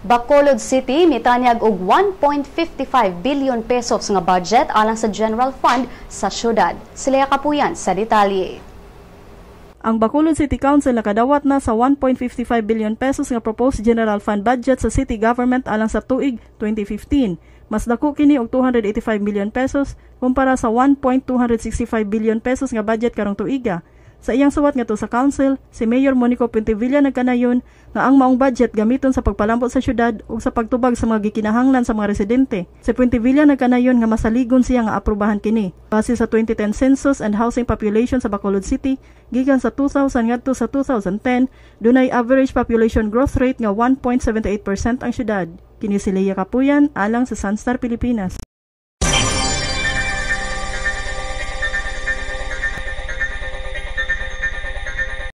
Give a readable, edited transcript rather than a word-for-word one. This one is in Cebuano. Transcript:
Bacolod City mitanyag og 1.55 billion pesos nga budget alang sa General Fund sa syudad. Sila Kapuyan sa detalye. Ang Bacolod City Council nakadawat na sa 1.55 billion pesos nga proposed General Fund budget sa city government alang sa tuig 2015. Mas dako kini og 285 million pesos kumpara sa 1.265 billion pesos nga budget karong tuiga. Sa iyang suwat ngadto sa council, si Mayor Monico Puentevilla nagkanayon nga ang maong budget gamiton sa pagpalambot sa syudad ug sa pagtubag sa mga gikinahanglan sa mga residente. Si Puentevilla nagkanayon nga masaligon siya nga aprobahan kini. Base sa 2010 Census and Housing Population sa Bacolod City, gikan sa 2000 ngadto sa 2010, dunay average population growth rate nga 1.78% ang syudad. Kini si Leia Kapuyan alang sa Sunstar Pilipinas.